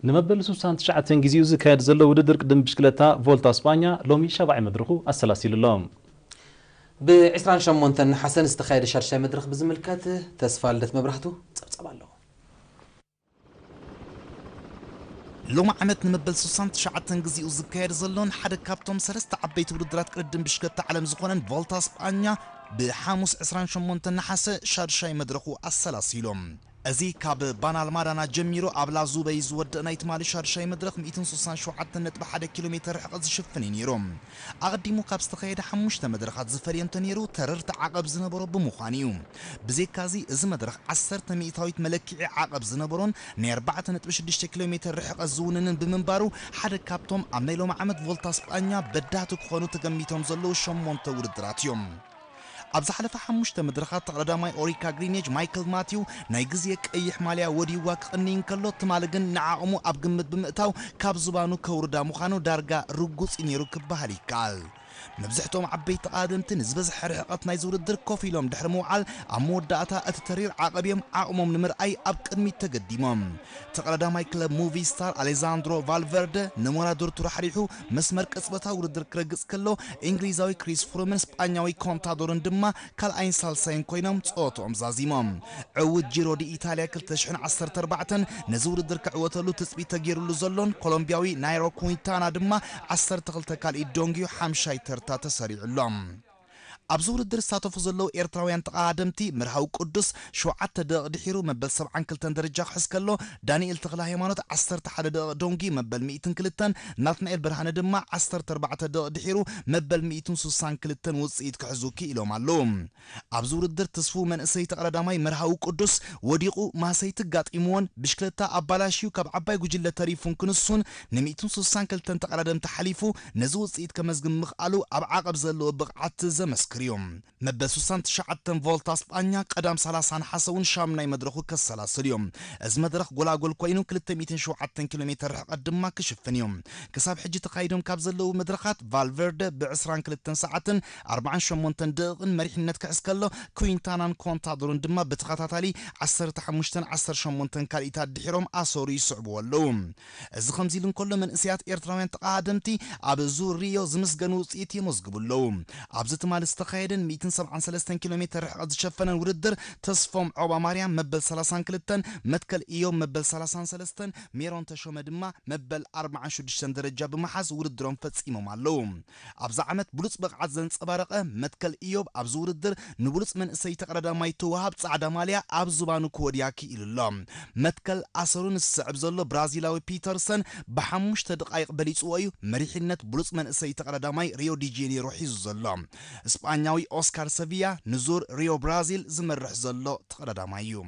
ንመበል ስሳን ትሽዓተን ግዜኡ ዝካየድ ዘሎ ውድድር ቅድም ብሽክለታ ቮልታ ስጳኛ ሎሚ ሻብዓይ መድረኹ ኣሰላሲሉ ኣሎ። ብ ዕስራን ሸሞንተን ነሓሰ ዝተኻየደ ሻድሻይ መድረኽ ብዝምልከት ተስፋ ልደት መብራህቱ ጸብጸብ ኣለዎ። ሎሚ ዓመት ንመበል ስሳን ትሽዓተን ግዜኡ ዝካየድ ዘሎን ሓደ ካብቶም ሰለስተ ዓበይቲ ውድድራት ቅድድም ብሽክለታ ዓለም ዝኾነን ቮልታ ስጳኛ ብሓሙስ ዕስራን ሸሞንተን ነሓሰ ሻድሻይ መድረኹ ኣሰላሲሎም። እዚ ካብ ባናልማዳና ጀሚሩ ኣብ ላዙበይ ዝወደእ ናይ ትማሊ ሻድሻይ መድረኽ ሚእትን ስሳን ሸውዓተን ነጥቢ ሓደ ኪሎ ሜተር ርሕቐት ዝሽፍን እዩ ነይሩ። ኣቐዲሙ ካብ ዝተኻየደ ሓሙሽተ መድረኻት ዝፈልዮ እንተነይሩ ተረርቲ ዓቐብ ዝነበሮ ብምዃኑ እዩ። ብዘይካዚ እዚ መድረኽ ዓሰርተ ሚእታዊት መለክዒ ዓቐብ ዝነበሮን ናይ ኣርባዕተ ነጥቢ ሽዱሽተ ኪሎ ሜተር ርሕቐት ዝውንንን ብምንባሩ ሓደ ካብቶም ኣብ ናይ ሎሚ ዓመት ቮልታ ስጳኛ በዳህቲ ክኾኑ ተገሚቶም ዘለዉ ሸሞንተ ውድድራት እዮም። ኣብ ዝሓለፈ ሓሙሽተ መድረኻት ተቐዳዳማይ ኦሪካ ግሪኔጅ ማይክል ማቲው ናይ ግዜ ቀይሕ ማልያ ወዲዋ ክቕንይ እንከሎ ትማሊ ግን ንዓቕሙ ኣብ ግምት ብምእታው ካብ ዝባኑ ከውርዳ ምዃኑ ዳርጋ ርጉጽ እዩ ነይሩ ክበሃል ይከኣል። መብዝሕትኦም ዓበይቲ ተቓደምቲ ንዝበዝሐ ርሕቐት ናይዚ ውድድር ኮፍ ኢሎም ድሕሪ ምውዓል ኣብ መወዳእታ እቲ ተሪር ዓቐብ እዮም ዓቕሞም ንምርኣይ ኣብ ቅድሚት ተገዲሞም። ተቐዳዳማይ ክለብ ሙቪ ስታር ኣሌዛንድሮ ቫልቨርደ ንሞራዶርቱ ራሕሪሑ መስመር ቅጽበታዊ ውድድር ክረግጽ ከሎ እንግሊዛዊ ክሪስ ፍሩምን ስጳኛዊ ኮንታዶርን ድማ ካልኣይን ሳልሳይን ኮይኖም ጸወትኦም ዛዚሞም። ዕዉት ጂሮ ዲ ኢታልያ ክልተ ሽሕን ዓሰርተ ኣርባዕተን ነዚ ውድድር ክዕወተሉ ትጽቢት ተገይሩሉ ዘሎን ኮሎምቢያዊ ናይሮ ኩንታና ድማ ዓሰርተ ክልተ ካልኢት ደንጉዩ ሓምሻይ ተርታ ተሰሪዑ ኣሎ። ኣብዚ ውድድር ዝሳተፉ ዘለዉ ኤርትራውያን ተቐዳደምቲ መርሃዊ ቅዱስ ሸውዓተ ደቂቕ ድሒሩ መበል ሰብዓን ክልተን ደረጃ ክሕዝ ከሎ ዳንኤል ተኽለ ሃይማኖት ዓሰርተ ሓደ ደቂቕ ደንጉዩ መበል ሚእትን ክልተን ናትናኤል ብርሃነ ድማ ዓሰርተ ኣርባዕተ ደቂቕ ድሒሩ መበል ሚእትን ስሳን ክልተን ውጽኢት ክሕዙ ክኢሎም ኣለዉ። ኣብዚ ውድድር ትስፉው መንእሰይ ተቐዳዳማይ መርሃዊ ቅዱስ ወዲቑ ማህሰይቲ ኣጋጢምዎን ብሽክለታ ኣባላሽዩ ካብ ዓባይ ጉጅለ ተሪፉን ክንሱን ን ሚእትን ስሳን ክልተን ተቐዳደምቲ ሓሊፉ ነዚ ውጽኢት ከመዝግብ ምኽኣሉ ኣብ ዓቐብ ዘለዎ ብቕዓት ዘመስክር እዩ። መበል ስሳን ትሽዓተን ቮልታ ስጳኛ ቀዳም ሰላሳን ሓሰውን ሻምናይ መድረኹ ከሰላስል እዩ። እዚ መድረኽ ጎላጎል ኮይኑ ክልተ ሚእትን ሸውዓተን ኪሎ ሜተር ርሕቐት ድማ ክሽፍን እዩ። ክሳብ ሕጂ ተኻይዶም ካብ ዘለዉ መድረኻት ቫልቨርደ ብ ዕስራን ክልተን ሰዓትን ኣርባዓን ሸሞንተን ደቂቕን መሪሕነት ክሕዝ ከሎ ኩንታናን ኮንታዶርን ድማ ብተኸታታሊ ዓሰርተ ሓሙሽተን ዓሰርተ ሸሞንተን ካልኢታት ድሒሮም ኣሰሩ ይስዕብዎ ኣለዉ። እዚ ከምዚ ኢሉ እንከሎ መንእሰያት ኤርትራውያን ተቐዳደምቲ ኣብ ዙር ሪዮ ዝምስገን ውጽኢት የመዝግቡ ኣለዉ። ኣብዚ ትማሊ ዝተኻየደን ሚእትን ሰብዓን ሰለስተን ኪሎ ሜተር ርሕቐት ዝሸፈነን ውድድር ተስፎም ዖባ ማርያም መበል ሰላሳን ክልተን፣ መትከል ኢዮብ መበል ሰላሳን ሰለስተን፣ ሜሮን ተሾመ ድማ መበል ኣርባዓን ሽዱሽተን ደረጃ ብምሓዝ ውድድሮም ፈጺሞም ኣለዉ። ኣብዚ ዓመት ብሉጽ ብቕዓት ዘንጸባረቐ መትከል ኢዮብ ኣብዚ ውድድር ንብሉጽ መንእሰይ ተቐዳዳማይ ተወሃብ ጻዕዳ ማልያ ኣብ ዝባኑ ክወድያ ክኢሉ ኣሎ። መትከል ኣሰሩ ንዝስዕብ ዘሎ ብራዚላዊ ፒተርሰን ብሓሙሽተ ደቓይቕ በሊጽዎ እዩ መሪሕነት ብሉጽ መንእሰይ ተቐዳዳማይ ሪዮ ዲ ጄኔሮ ሒዙ ዘሎ። ስጳኛዊ ኦስካር ሰቪያ ንዙር ሪዮ ብራዚል ዝመርሕ ዘሎ ተቐዳዳማይ እዩ።